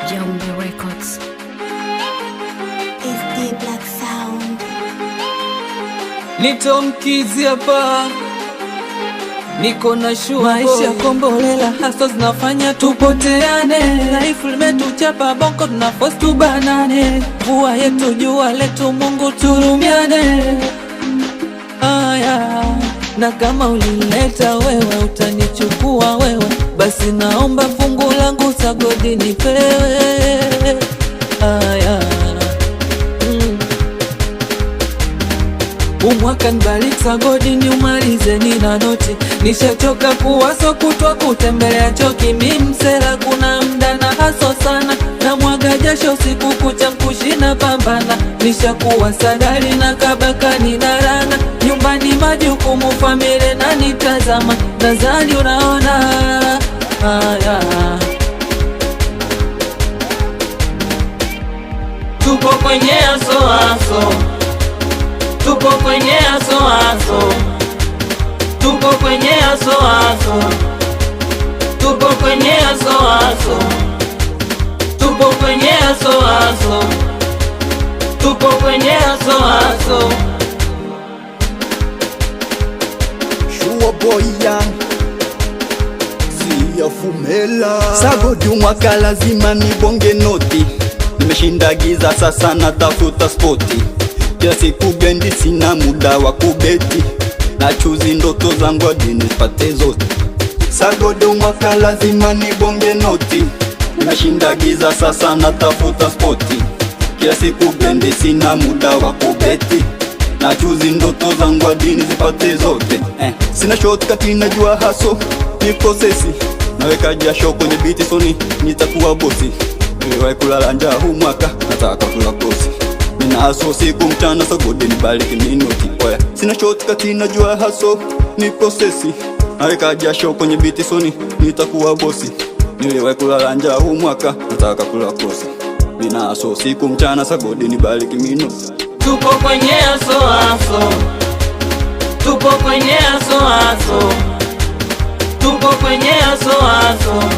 Jambi Records. It's the Black Sound. Nitomkizi hapa, niko na shua. Maisha kombolela, hustle zinafanya tupoteane. Life limetuchapa bongo, tuna force tubanane. Mvua yetu jua letu, Mungu turumiane. Aya, na kama ulileta wewe utanichukua wewe, basi naomba fungu langu sagodi nipewe. Aya, Umwaka nibariki sagodi ni umalize nina noti, nishachoka kuwaso kutwa kutembelea choki. Mi msela kuna mda na hustle sana, na mwaga jasho siku kucha mkushina pambana, nishakuwa sadari na kabaka nina rana, nyumbani majukumu familia na nitazama, nadhani unaona haya. Tupo kwenye hustle hustle, tupo kwenye hustle hustle, tupo kwenye hustle hustle, tupo kwenye hustle hustle, tupo kwenye hustle hustle, tupo kwenye hustle hustle. Sure boy young siyafumela sagodi mwaka lazima nibonge noti, nimeshinda giza sasa natafuta spoti, kila siku gendi sina muda wa kubeti, na chuzi ndoto zangu hadi nipate zote. Sagodi mwaka lazima nibonge noti, nimeshinda giza sasa natafuta spoti, kila siku gendi sina muda wa kubeti, na chuzi ndoto zangu hadi nizipate zote eh. Sina shortcut, najua hustle ni process, naweka jasho kwenye beat soni nitakuwa bosi. Niliwahi kulala njaa huu mwaka nataka kula kosi, nina hustle siku mchana sagodi nibariki minoti oya. Sina shortcut, najua hustle ni process, naweka jasho kwenye beat soni nitakuwa bosi. Niliwahi kulala njaa huu mwaka nataka kula kosi, nina hustle siku mchana sagodi nibariki minoti. Tupo kwenye hustle hustle, tupo kwenye hustle hustle, tupo kwenye hustle hustle,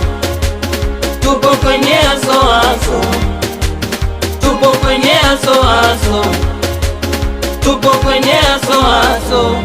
tupo kwenye hustle hustle, tupo kwenye hustle hustle, tupo kwenye hustle hustle.